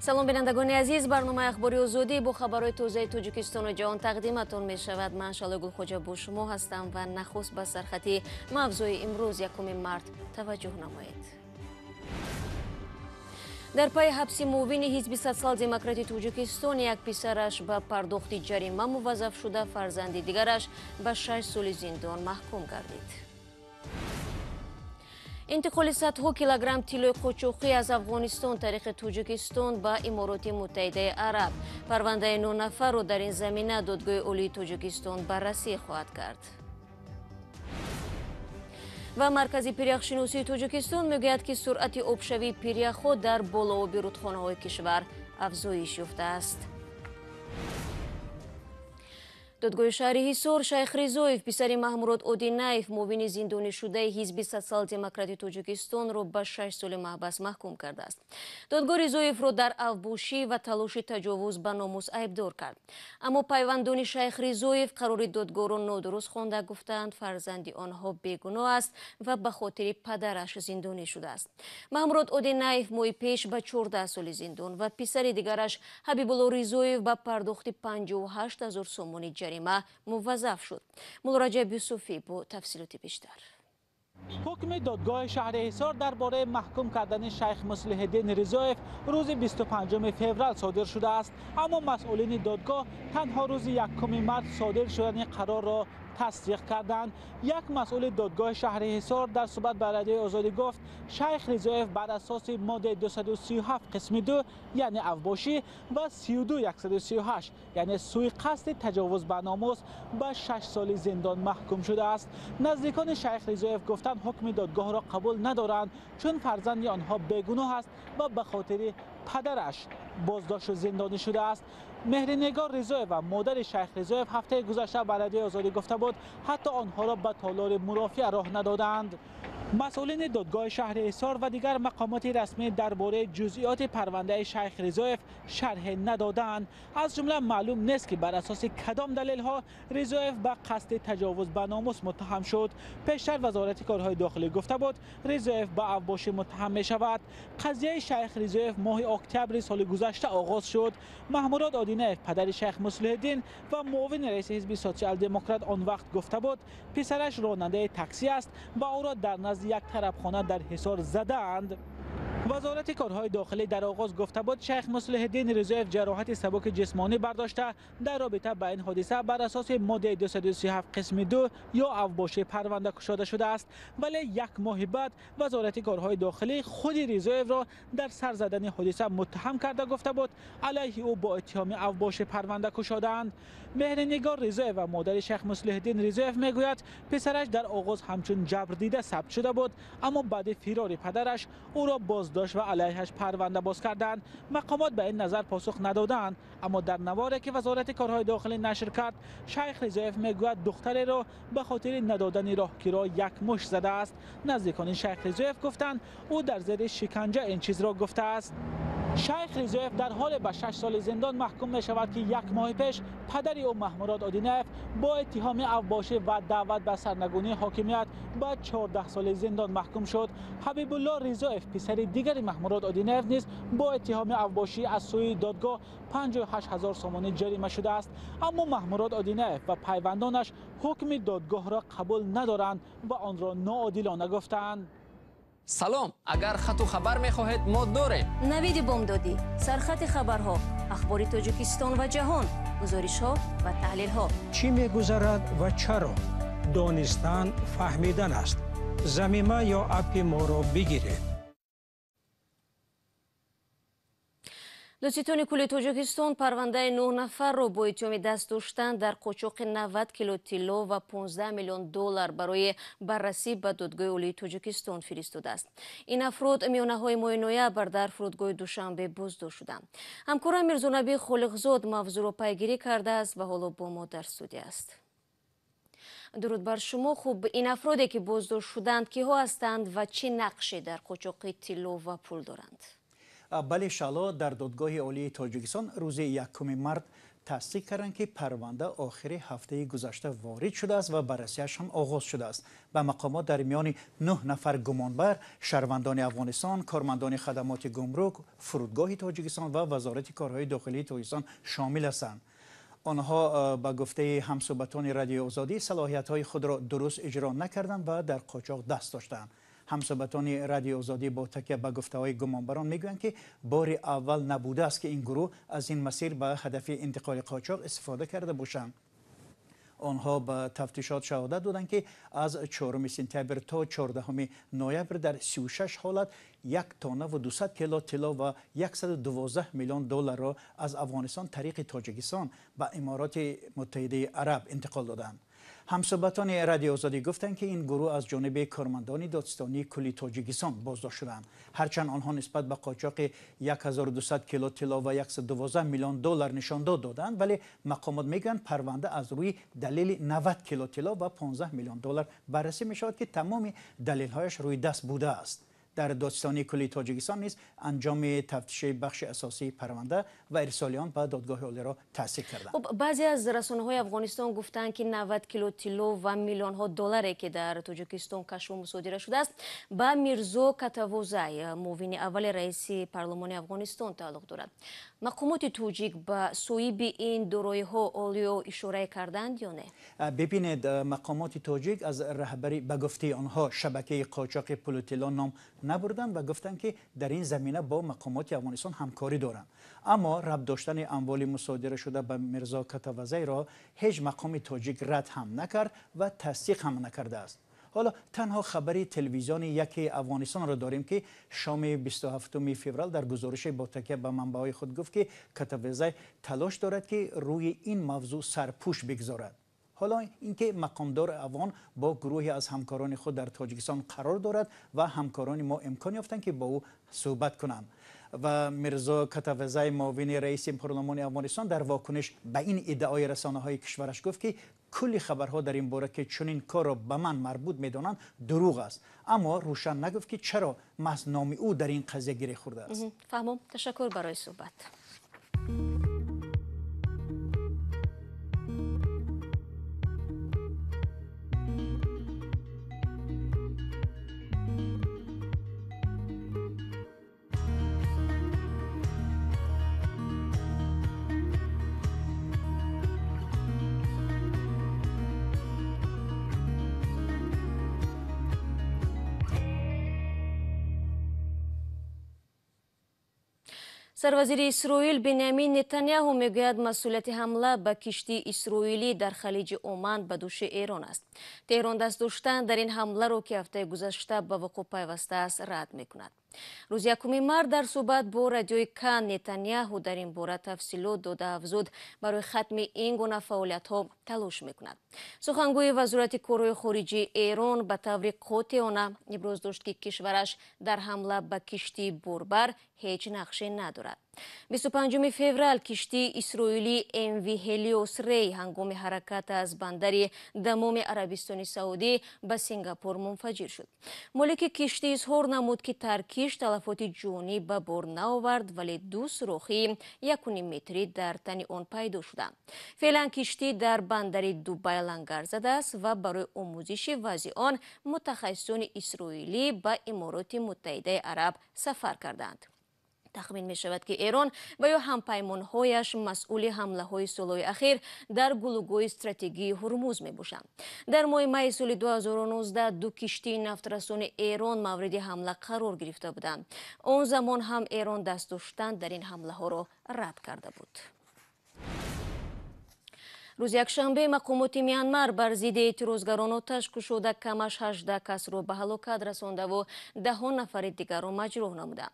Салом, бинандагони азиз. Барномаи Ахбори Озодӣ бо хабарҳои тозаи Тоҷикистону ҷаҳон тақдиматон мешавад. Ман Шалои Гулхоҷа бо шумо ҳастам ва нахуст ба сархати мавзӯи имрӯз, 1 март, таваҷҷӯҳ намоед. Дар пайи ҳабси муовини Ҳизби Социал-Демократи Тоҷикистон як писараш ба пардохти ҷарима муваззаф шуда, фарзанди дигараш ба 6 соли зиндон маҳкум гардид. Интиқоли садҳо килограмм тиллои қочоқӣ аз Афғонистон тариқи Тоҷикистон ба Имороти Муттаҳидаи Араб. Парвандаи 9 нафарро дар ин замина Додгоҳи Олии Тоҷикистон баррасӣ хоҳад кард. Ва Маркази пиряхшиносии Тоҷикистон мегӯяд, ки суръати обшавии пиряхҳо дар болооби рудхонаҳои кишвар афзоиш ёфтааст. Додгоҳи шаҳри Ҳисор Шайх Ризоев, писари Маҳмурод Одинаев, муовини зиндонишудаи Ҳизби Социал-Демократи Тоҷикистонро ба 6 соли маҳбас маҳкум кардааст. Додгоҳ Ризоевро дар авбошӣ ва талоши таҷовуз ба номус айбдор кард. Аммо пайвандони Шайх Ризоев қарори додгоҳро нодуруст хонда, гуфтаанд, фарзанди онҳо бегуноҳ аст ва ба хотири падараш зиндонӣ шудааст. Маҳмурод Одинаев моҳи пеш ба 14 соли зиндон ва писари дигараш Ҳабибулло Ризоев ба пардохти 58 000 сомонӣ ҷарима муваззаф шуд. Муллораҷаб Юсуфӣ бо тафсилоти бештар. Ҳукми додгоҳи шаҳри Ҳисор дар бораи маҳкум кардани Шайх Муслиҳиддин Ризоев рӯзи 25 феврал содир шудааст, аммо масъулини додгоҳ танҳо рӯзи 1 март содир шудани қарорро тасдиқ карданд. Як масъули додгоҳи шаҳри Ҳисор дар суҳбат ба Радиои Озодӣ гуфт, Шайх Ризоев бар асоси моддаи 237 қисми 2, яъне авбошӣ, ва 32 138, яъне сӯи қасди таҷовуз ба номус, ба 6 соли зиндон маҳкум шудааст. Наздикони Шайх Ризоев гуфтанд, ҳукми додгоҳро қабул надоранд, чун фарзанди онҳо бегуноҳ аст ва ба хотири падараш боздошту зиндонӣ шудааст. Меҳринигор Ризоева, модари Шайх Ризоев, ҳафтаи гузашта ба Радиои Озодӣ гуфта буд, ҳатто онҳоро ба толори мурофиа роҳ надоданд. Масъулини додгоҳи шаҳри Ҳисор ва дигар мақомоти расмӣ дар бораи ҷузъиёти парвандаи Шайх Ризоев шарҳе надоданд. Аз ҷумла маълум нест, ки бар асоси кадом далелҳо Ризоев ба қасди таҷовуз ба номус муттаҳам шуд. Пештар Вазорати корҳои дохилӣ гуфта буд, Ризоев ба авбошӣ муттаҳам мешавад. Қазияи Шайх Ризоев моҳи октябри соли гузашта оғоз шуд. Маҳмурод Одинаев, падари Шайх Муслиҳиддин ва муовини раиси Ҳизби Социал-Демократ, он вақт гуфта буд, писараш ронандаи таксӣ аст ва ӯро дар назди як тарабхона дар Ҳисор задаанд. Вазорати корҳои дохилӣ дар оғоз гуфта буд, Шайх Муслиҳиддин Ризоев ҷароҳати сабуки ҷисмонӣ бардошта, дар робита ба ин ҳодиса бар асоси моддаи 237 қисми 2 ё авбошӣ парванда кушода шудааст. Вале як моҳи баъд Вазорати корҳои дохилӣ худи Ризоевро дар сар задани ҳодиса муттаҳам карда, гуфта буд, алайҳи ӯ бо иттиҳоми авбошӣ парванда кушодаанд. Меҳринигор Ризоева, модари Шайх Муслиҳиддин Ризоев, мегӯяд, писараш дар оғоз ҳамчун ҷабрдида сабт шуда буд, аммо баъди фирори падараш ӯро боздошт ва алайҳаш парванда боз карданд. Мақомот ба ин назар посух надоданд, аммо дар наворе, ки Вазорати корҳои дохилӣ нашр кард, Шайх Ризоев мегӯяд, духтареро ба хотири надодани роҳкиро як мушт задааст. Наздикони Шайх Ризоев гуфтанд, ӯ дар зери шиканҷа ин чизро гуфтааст. Шайх Ризоев дар ҳоле ба 6 соли зиндон маҳкум мешавад, ки як моҳи пеш падари ӯ, Маҳмурод Одинаев, бо иттиҳоми авбошӣ ва даъват ба сарнагунии ҳокимият ба 14 соли зиндон маҳкум шуд. Ҳабибулло Ризоев, писари дигари Маҳмурод Одинаев, низ бо иттиҳоми авбошӣ аз сӯи додгоҳ 58 ҳазор сомонӣ ҷарима шудааст. Аммо Маҳмурод Одинаев ва пайвандонаш ҳукми додгоҳро қабул надоранд ва онро ноодилона гуфтаанд. Салом, агар хату хабар мехоҳед, мо дорем. Навиди бомдодӣ, сархати хабарҳо, ахбори Тоҷикистон ва ҷаҳон, гузоришҳо ва таҳлилҳо. Чӣ мегузарад ва чаро? Донистан фаҳмидан аст. Замима ё аппи моро бигиред. Додситони кулли Тоҷикистон парвандаи нӯҳ нафарро бо иттиҳоми даст доштан дар қочоқи 90 кило тилло ва 15 миллион доллар барои баррасӣ ба Додгоҳи Олии Тоҷикистон фиристодааст. Ин афрод миёнаҳои моҳи ноябр дар фурудгоҳи Душанбе боздошт шуданд. Ҳамкорам Мирзонаби Холиқзод мавзӯъро пайгирӣ кардааст ва ҳоло бо мо дар студия аст. Дуруд бар шумо. Хуб, ин афроде, ки боздошт шуданд, киҳо ҳастанд ва чӣ нақше дар қочоқи тилло ва пул доранд? Бале, Шало, дар Додгоҳи Олии Тоҷикистон рӯзи 1 март тасдиқ карданд, ки парванда охири ҳафтаи гузашта ворид шудааст ва баррасиаш ҳам оғоз шудааст. Ба мақомот дар миёни 9 нафар гумонбар шаҳрвандони Афғонистон, кормандони хадамоти гумрук, фурудгоҳи Тоҷикистон ва Вазорати корҳои дохилии Тоҷикистон шомил ҳастанд. Онҳо ба гуфтаи ҳамсӯҳбатони Радиои Озодӣ салоҳиятҳои худро дуруст иҷро накарданд ва дар қочоқ даст доштанд. Ҳамсӯҳбатони Радиои Озодӣ бо такя ба гуфтаҳои гумонбарон мегӯянд, ки бори аввал набудааст, ки ин гурӯҳ аз ин масир ба ҳадафи интиқоли қочоқ истифода карда бошанд. Онҳо ба тафтишот шаҳодат доданд, ки аз 4 сентябр то 14 ноябр дар 36 ҳолат 1 тонна ва 200 кило тилло ва 112 миллион долларро аз Афғонистон тариқи Тоҷикистон ба Имороти Муттаҳидаи Араб интиқол доданд. Ҳамсӯҳбатони Радиои Озодӣ гуфтанд, ки ин гурӯҳ аз ҷониби кормандони додситонии кулли Тоҷикистон боздошт шуданд. Ҳарчанд онҳо нисбат ба қочоқи 1200 кило тилло ва 112 миллион доллар нишондод доданд, вале мақомот мегӯянд, парванда аз рӯи далели 90 кило тилло ва 15 миллион доллар баррасӣ мешавад, ки тамоми далелҳояш рӯи даст будааст. Дар додситонии кулли Тоҷикистон низ анҷоми тафтиши бахши асосии парванда ва ирсоли он ба додгоҳи олиро таъсир карданд. Хуб, баъзе аз расонаҳои Афғонистон гуфтанд, ки 90 кило тилло ва миллионҳо долларе, ки дар Тоҷикистон кашфу мусодира шудааст, ба Мирзо Катавозай, муовини аввали раиси парлумони Афғонистон тааллуқ дорад. Мақомоти тоҷик ба соҳиби ин дороиҳо олиё ишорае карданд ё не? Бибинед, мақомоти тоҷик аз раҳбари, ба гуфтаи онҳо, шабакаи қочоқи пулу тилло ном набурданд ва гуфтанд, ки дар ин замина бо мақомоти Афғонистон ҳамкорӣ доранд. Аммо рабт доштани амволи мусодира шуда ба Мирзо Катавазайро ҳеҷ мақоми тоҷик рад ҳам накард ва тасдиқ ҳам накардааст. Ҳоло танҳо хабари телевизиони яки Афғонистонро дорем, ки шоми 27 феврал дар гузорише бо такя ба манбаъҳои худ гуфт, ки Катавазай талош дорад, ки рӯи ин мавзӯъ сарпӯш бигзорад. Ҳоло инки мақомдор афғон бо гурӯҳе аз ҳамкорони худ дар Тоҷикистон қарор дорад ва ҳамкорони мо имкон ёфтанд, ки бо ӯ суҳбат кунанд. Ва Мирзо Катавазай, муовини раиси парлумони Афғонистон, дар вокуниш ба ин иддаои расонаҳои кишвараш гуфт, ки кулли хабарҳо дар ин бора, ки чунин корро ба ман марбут медонанд, дурӯғ аст. Аммо рӯшан нагуфт, ки чаро маҳз номи ӯ дар ин қазия гиреҳ хӯрдааст. Фаҳмом. Ташаккур барои суҳбат. Сарвазири Исроил Бенямин Нетаняҳу мегӯяд, масъулияти ҳамла ба киштии исроилӣ дар халиҷи Оман ба дӯши Эрон аст. Теҳрон даст доштан дар ин ҳамларо, ки ҳафтаи гузашта ба вуқӯъ пайвастааст, рад мекунад. Рӯзи 1 март дар суҳбат бо радиои Кан Нетаняҳу дар ин бора тафсилот дода афзуд, барои хатми ин гуна фаъолиятҳо талош мекунад. Сухангӯи Вазорати корҳои хориҷии Эрон ба таври қотеона иброз дошт, ки кишвараш дар ҳамла ба киштии борбар ҳеҷ нақше надорад. 25 феврал киштии исроилии МВ Ҳелиос Рей ҳангоми ҳаракат аз бандари Дамоми Арабистони Саудӣ ба Сингапур мунфаҷир шуд. Молики киштӣ изҳор намуд, ки таркиш талафоти ҷонӣ ба бор наовард, вале ду сурохии 1,5 метрӣ дар тани он пайдо шуданд. Феълан киштӣ дар бандари Дубай лангар задааст ва барои омӯзиши вазъи он мутахассисони исроилӣ ба Имороти Муттаҳидаи Араб сафар карданд. Тахмин мешавад, ки Эрон ва ё ҳампаймонҳояш масъули ҳамлаҳои солҳои ахир дар гулугоҳи стратегии Ҳурмуз мебошанд. Дар моҳи майи соли 2019 ду киштии нафтрасони Эрон мавриди ҳамла қарор гирифта буданд. Он замон ҳам Эрон даст доштан дар ин ҳамлаҳоро рад карда буд. Рӯзи якшанбе мақомоти Мянмар бар зидди эътирозгарон оташ кушода, камаш 18 касро ба ҳалокат расондаву даҳон нафари дигарро маҷрӯҳ намуда.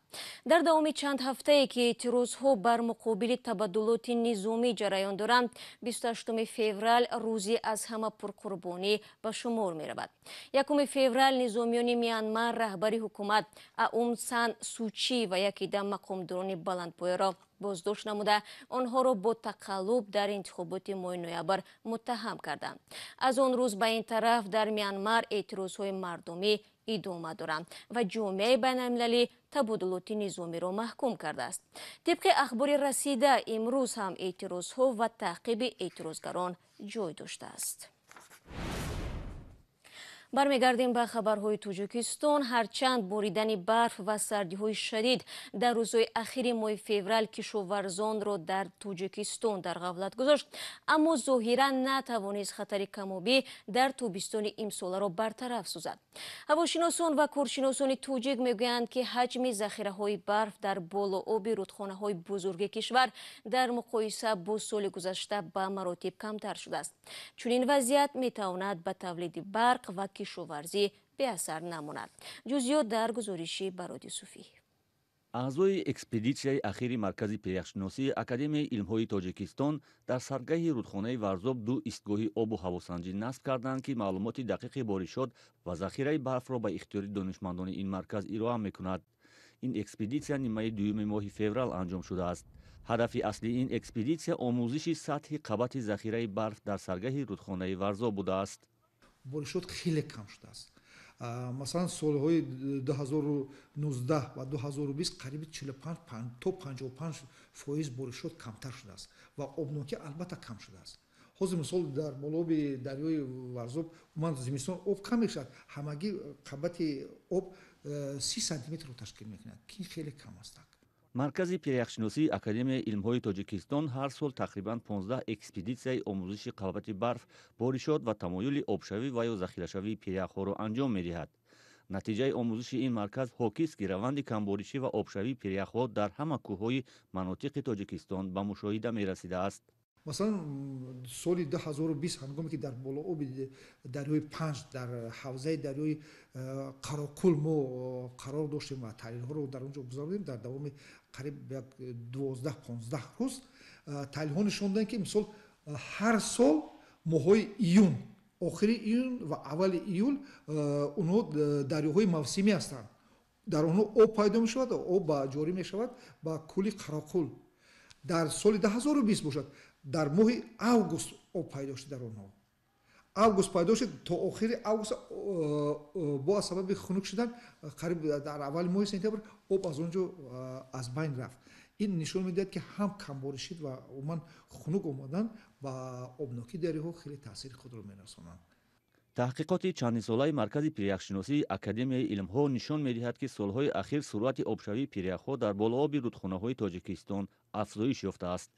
Дар давоми чанд ҳафтае, ки эътирозҳо бар муқобили табаддулоти низомӣ ҷараён доранд, 28 феврал рӯзи аз ҳама пурқурбонӣ ба шумор меравад. 1 феврал низомиёни Мянмар раҳбари ҳукумат Аун Сан Сучи ва яке дам мақомдорони баландпояро Боздошт намуда, онҳоро бо тақаллуб дар интихоботи моҳи ноябр муттаҳам карданд. Аз он рӯз ба ин тараф дар Мянмар эътирозҳои мардумӣ идома доранд ва ҷомеаи байналмилалӣ табодулоти низомиро маҳкум кардааст. Тибқи ахбори расида, имрӯз ҳам эътирозҳо ва таъқиби эътирозгарон ҷой доштааст. Бармегардем ба хабарҳои Тоҷикистон. Ҳарчанд боридани барф ва сардиҳои шадид дар рӯзҳои ахири моҳи феврал кишоварзонро дар Тоҷикистон дар ғафлат гузошт, аммо зоҳиран натавонист хатари камобӣ дар тобистони имсоларо бартараф созад. Ҳавошиносон ва коршиносони тоҷик мегӯянд, ки ҳаҷми захираҳои барф дар болооби рудхонаҳои бузурги кишвар дар муқоиса бо соли гузашта ба маротиб камтар шудааст. Чунин вазъият метавонад ба тавлиди барқ ва кишоварзӣ беасар намонад. Ҷузъиёт дар гузориши Бароди Суфӣ. Аъзои экспедитсияи ахири Маркази пиряхшиносии Академияи илмҳои Тоҷикистон дар саргаҳи рудхонаи Варзоб ду истгоҳи обу ҳавосанҷӣ насб карданд, ки маълумоти дақиқи боришот ва захираи барфро ба ихтиёри донишмандони ин марказ ироа мекунад. Ин экспедитсия нимаи дуюми моҳи феврал анҷом шудааст. Ҳадафи аслии ин экспедитсия омӯзиши сатҳи қабати захираи барф дар саргаҳи рудхонаи Варзоб будааст. Боришот хеле кам шудааст. Масалан, солҳои 2019 ва 2020 қариби 45 то 55% боришот камтар шудааст ва обнокӣ албатта кам шудааст. Ҳозир мисол дар болооби дарёи Варзоб умуман зимистон об кам мешавад, ҳамагӣ қабати об 30 сантиметрро ташкил мекунад, ки хеле кам аст. Маркази пиряхшиносии Академияи илмҳои Тоҷикистон ҳар сол тақрибан 15 экспедитсияи омӯзиши қабати барф, боришот ва тамоюли обшавӣ ва ё захирашавии пиряхҳоро анҷом медиҳад. Натиҷаи омӯзиши ин марказ ҳокист, ки раванди камборишӣ ва обшавии пиряхҳо дар ҳама кӯҳҳои манотиқи Тоҷикистон ба мушоҳида мерасидааст. Масалан, соли 2020 ҳангоме ки дар болооби дарёи Панҷ дар ҳавзаи дарёи Қароқул мо қарор доштем ва таҳлилҳоро дар он ҷо гузаронидем, дар давоми қариб 12-15 рӯз таҳлилҳо нишон доданд, ки мисол ҳар сол моҳҳои июн, охири июн ва аввали июл онҳо дарёҳои мавсимӣ ҳастанд. Дар онҳо об пайдо мешавад, об ҷорӣ мешавад ба кӯли Қароқул. Дар соли 2020 бошад, дар моҳи август об пайдо шуд дар онҳо. Август пайдо шуд, то охири август бо аз сабаби хунук шудан қариб дар аввали моҳи сентябр об аз он ҷо аз байн рафт. Ин нишон медиҳад, ки ҳам камборишид ва умуман хунук омадан ба обнокии дарёҳо хеле таъсири худро мерасонанд. Таҳқиқоти чандинсолаи Маркази пиряхшиносии Академияи илмҳо нишон медиҳад, ки солҳои ахир суръати обшавии пиряхҳо дар болооби рудхонаҳои Тоҷикистон афзоиш ёфтааст.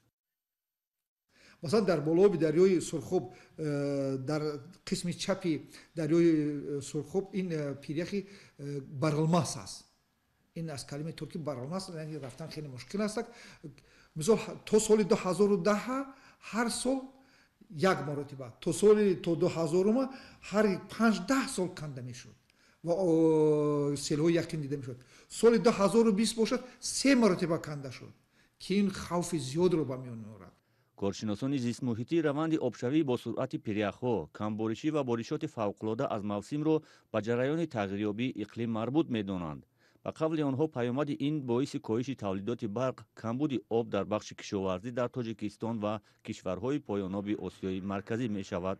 Масалан, дар болооби дарёи Сурхоб, дар қисми чапи дарёи Сурхоб ин пиряхи Баралмас аст. Ин аз калимаи туркӣ Баралмас, яъне рафтан хеле мушкил аст. Мисол, то соли 2010 ҳар сол як маротиба, то соли то 2000 ҳар 5-10 сол канда мешуд ва селҳои яқин дида мешуд. Соли 2020 бошад, се маротиба канда шуд, ки ин хавфи зиёдро ба миён меорад. Коршиносони зистмуҳитӣ раванди обшавӣ бо суръати пиряхҳо, камборишӣ ва боришоти фавқулода аз мавсимро ба ҷараёни тағйирёбии иқлим марбут медонанд. Ба қавли онҳо, паёмади ин боиси коҳиши тавлидоти барқ, камбуди об дар бахши кишоварзӣ дар Тоҷикистон ва кишварҳои поёноби Осиёи Марказӣ мешавад.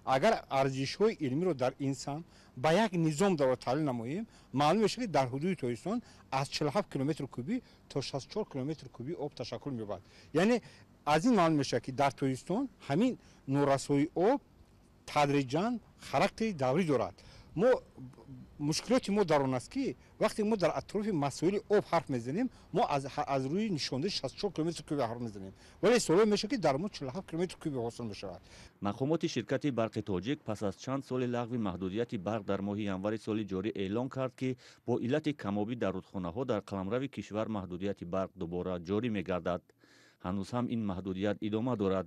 Агар арзишҳои илмиро дар ин самт ба як низом даро таҳлил намоем, маълум мешавад, ки дар ҳудуди Тоҷикистон аз 47 километр кубӣ то 64 километр кубӣ об ташаккул меёбад. Яъне аз ин маълум мешавад, ки дар Тоҷикистон ҳамин норасоии об тадриҷан характери даврӣ дорад. Мо мушкилоти мо дар он аст, ки вақте мо дар атрофи масоили об ҳарф мезанем, мо аз рӯи нишондаи 64 километр куби ҳарф мезанем, вале солҳое мешавад, ки дар мо 47 километр куби ҳосил мешавад. Мақомоти ширкати Барқи Тоҷик пас аз чанд соли лағви маҳдудияти барқ дар моҳи январи соли ҷорӣ эълон кард, ки бо иллати камобӣ дар рудхонаҳо дар қаламрави кишвар маҳдудияти барқ дубора ҷорӣ мегардад. Ҳанӯз ҳам ин маҳдудият идома дорад.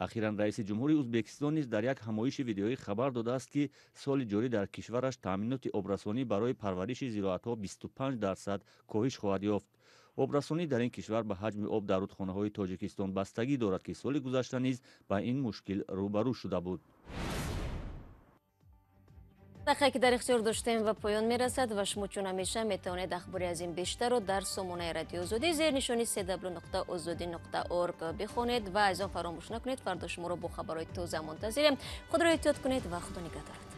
Ахиран раиси ҷумҳури Ӯзбекистон низ дар як ҳамоиши видеоӣ хабар додааст, ки соли ҷорӣ дар кишвараш таъминоти обрасонӣ барои парвариши зироатҳо 25% коҳиш хоҳад ёфт. Обрасонӣ дар ин кишвар ба ҳаҷми об дар рудхонаҳои Тоҷикистон бастагӣ дорад, ки соли гузашта низ ба ин мушкил рӯбарӯ шуда буд. Дақиқае ки дар ихтиёр доштем ба поён мерасад ва шумо чун ҳамеша метавонед ахбори аз ин бештарро дар сомонаи Радиои Озодӣ зери нишони cw.ozodi.org бихонед ва аз он фаромӯш накунед, фардо шуморо бо хабарҳои тоза мунтазирем. Худро эҳтиёт кунед ва Худо нигаҳдоратон.